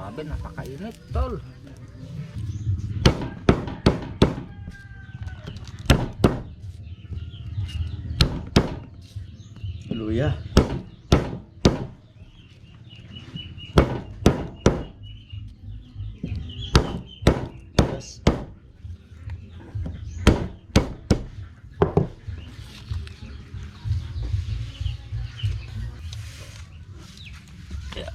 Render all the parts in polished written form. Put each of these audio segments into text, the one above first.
Grabe, napakainit, tol. Luya. Yes. Yeah.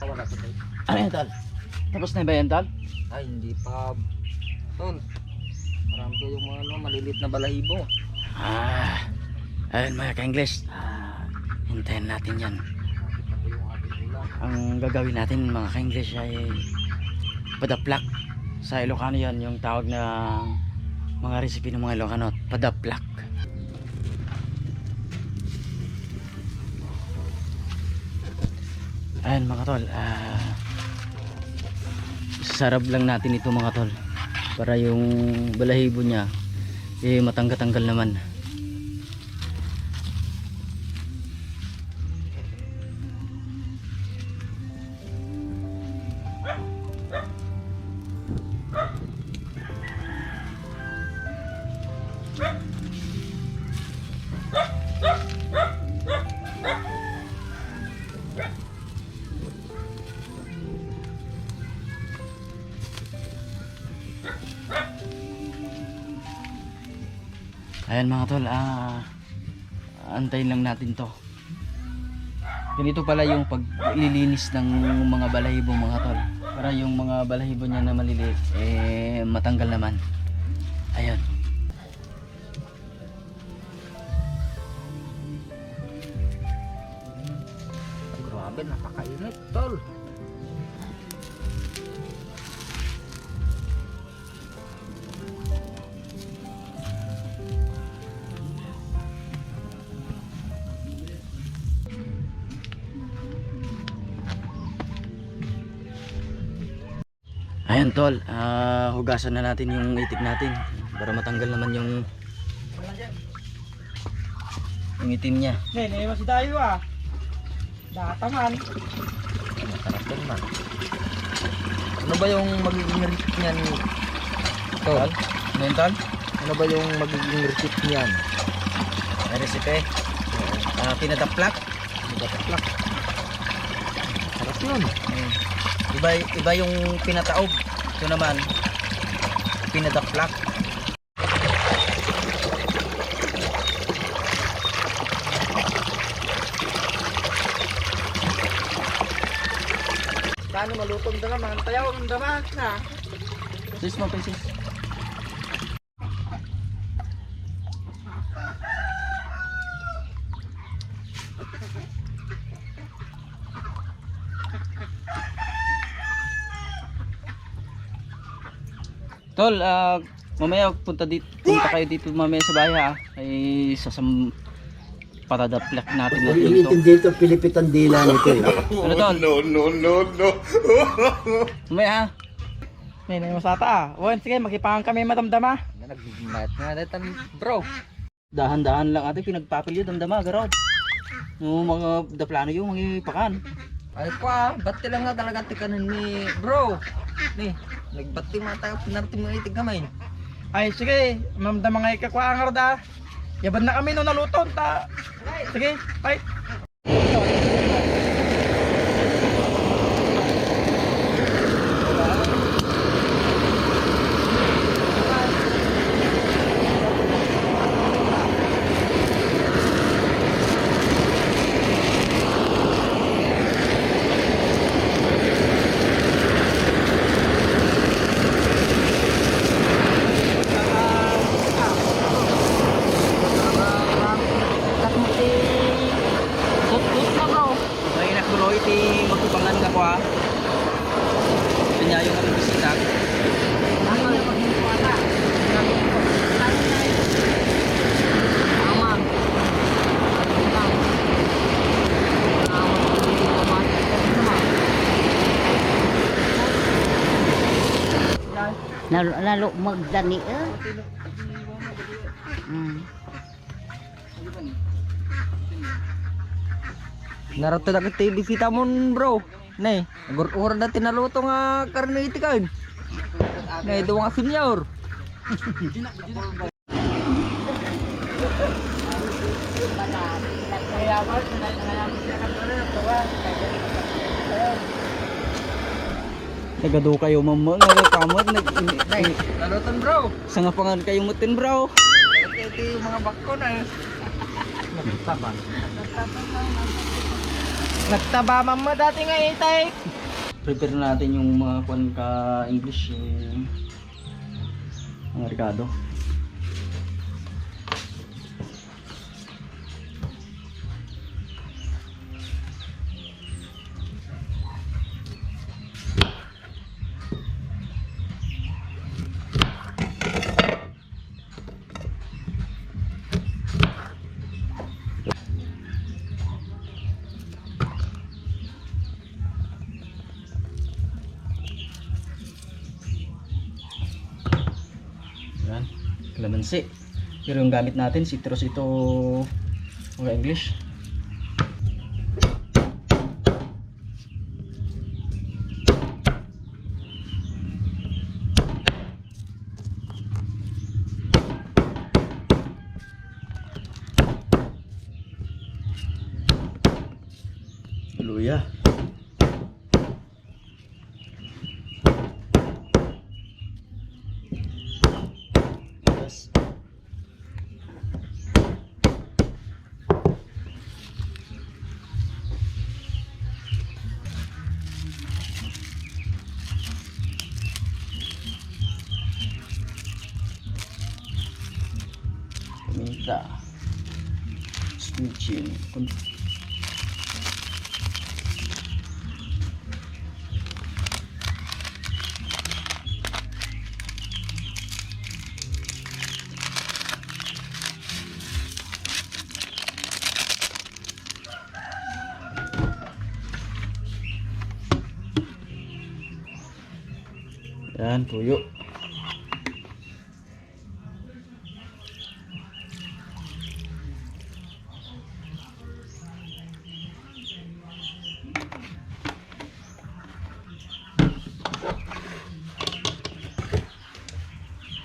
Wala ko tayo. Ano yan, Tal? Tapos na ba yan, Tal? Ay, hindi pa, tol. Marami ko yung mga maliliit na balahibo. Ayun mga ka-English. Hintayin natin yan. Nakita ko yung ating ulam. Ang gagawin natin mga ka-English ay padaplak. Sa Ilocano yan, yung tawag na mga recipe ng mga Ilocano, padaplak. Ayun mga tol, sarap lang natin ito mga tol para yung balahibo niya matanggal-tanggal naman. Ayan mga tol, antayin lang natin to. Ganito pala yung paglilinis ng mga balahibo mga tol, para yung mga balahibo niya na maliliit matanggal naman. Ayan. Grabe, napakainit, tol. Ayan tol, hugasan na natin yung itik natin para matanggal naman yung itim niya. Nene, masih tayo Dataman. Masarap din man. Ano ba yung magiging rate niyan, tol? Ano Ano yun, tol? Ano ba yung magiging recipe niyan? Ang recipe? Pinadaplak. Nagkataplak. Sarap yun. Iba yung pinataob. Ito naman, pinadaplak. Paano malutong dama, mga tayaw ng dama na. Sis mo, sis. Tol, mamaya punta kayo dito mamaya sa bahay ha. Ay patadaplak natin Kung dito. inintindi ito, Pilipitan dila nito eh. Ano tol? No. Mamaya ha. May masata ah. O, sige, magipangan kami madamdama. Nagmayat nga dito bro. Dahan-dahan lang ate pinagpapilyo damdama garod. No mga daplano yung mga pakan. Ay ko bati lang nga talaga tikanan ni bro. Ni, nagbati mga tayo pinarti mga itig kamay. Ay, sige, mamdama nga ikakwaan nga rada. Yaban na kami no naluton ta. Sige, bye. May nakulo iti magtubangan ka ko ha. Kanya yung aming bisita. Lalo magdani eh. Naroto na kita bisita mo bro. Ne, agur-ura na tinaluto nga karne iti kain. Ne, ito nga senior. Nagado kayo mama nagakamot Ne, naluton bro. sa nga pangan kayong mutin bro. Ito yung mga bako na eh. Nagtaban. Nagtaba mama dati nga itay. Prepare natin yung mga kwan ka English yung mga Ricardo. Yan, kalamansi. Pero yung gamit natin, citrus ito mga English. Luya. Yes. Paminta. Sweet chili. Yan, tuyo.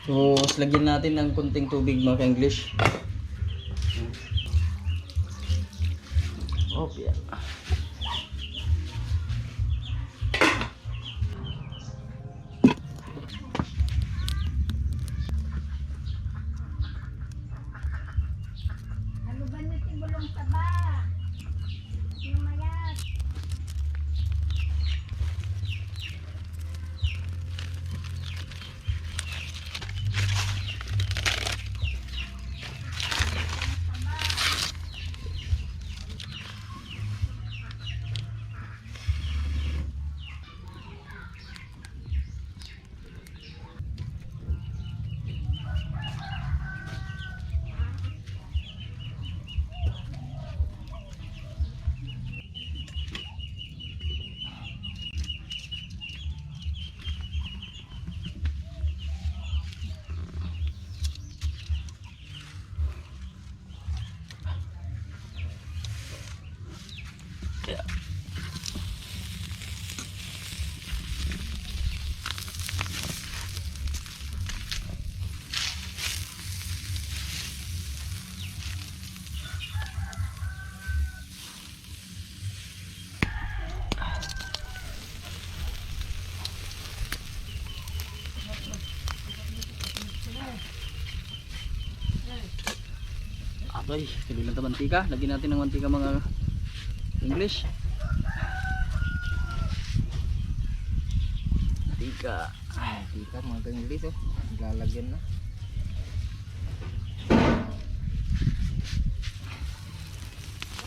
So, lagyan natin ng kunting tubig mga ka-English. Oh, yeah. Ano ba na tibulong taba? Lumayas. Okay, kabilang ka mantika. Lagyan natin ng mantika mga English. Mantika. Mantika mga ka-English oh. Lalagyan na.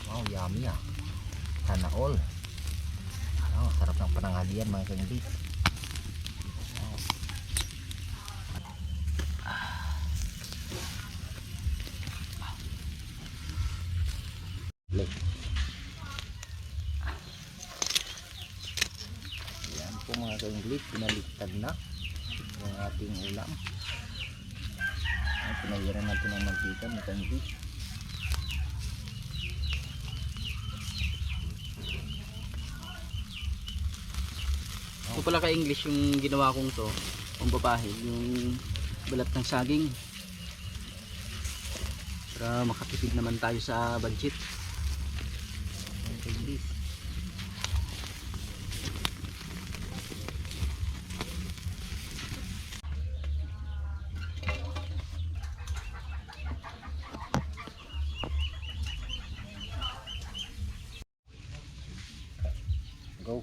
Wow, yummy ah. Sana all. Oh, sarap ng pananghalian mga ka-English. Yan po mga ka-English, pinaliktad na yung ating ulam. Pinahiran natin ng mantika mga ka-English. Ito pala ka-English yung ginawa kong to. Ang papahid, yung balat ng saging. Para makatipid naman tayo sa budget. Mga ka-English. Go.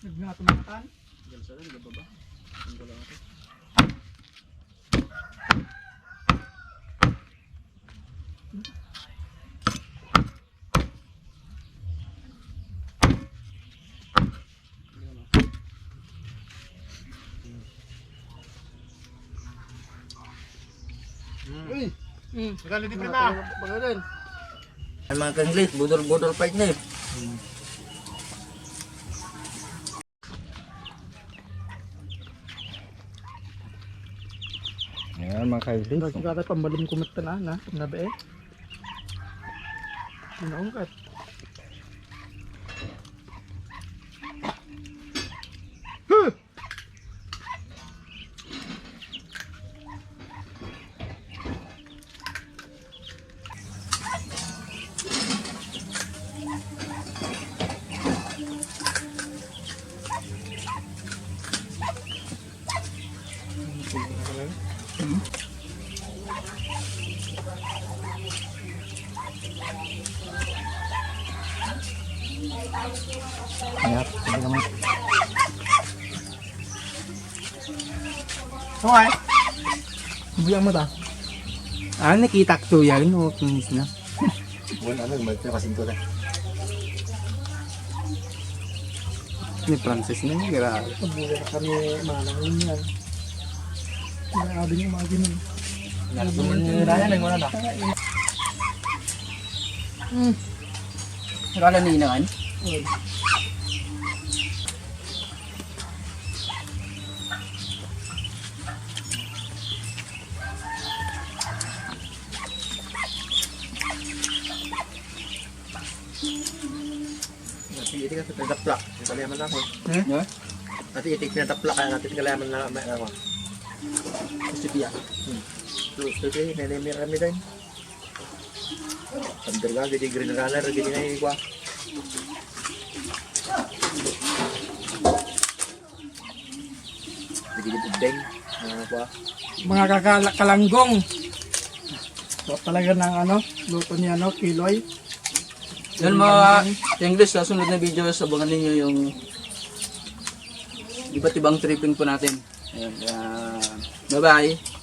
Nagnatumatan. Diyan sa rin, baba. Ang gula natin. Regali di prima. Ay mga ka-English, budol-budol fight na eh. Ayan mga ka-English. Kaya pambalim kumit na nabe. Inaungkat. Yap, hindi naman. Okay. Bigyan mo ta. Nakita ko yan. Kinis na. Wala na, may kasinto na. Ni Francis na yung grabe. Pabula na kami manang yun yan. Grabe yung mga ganun. Raya na wala na. Rala ni inangan. itik na pinadaplak. Kalayaman na ako. No? Nanti itik pinadaplak kaya natin kalayaman na may ako. Gusto piya. Terus itu nenek merah ni dan. Undergang jadi green runner jadi ni gua. Jadi budeng apa? Mga kalanggong. So, talaga ng ano, luto ni ano, Kiloy. Yan mga English, sa sunod na video, sabangan ninyo yung iba't ibang tripping po natin. Ayan, bye-bye.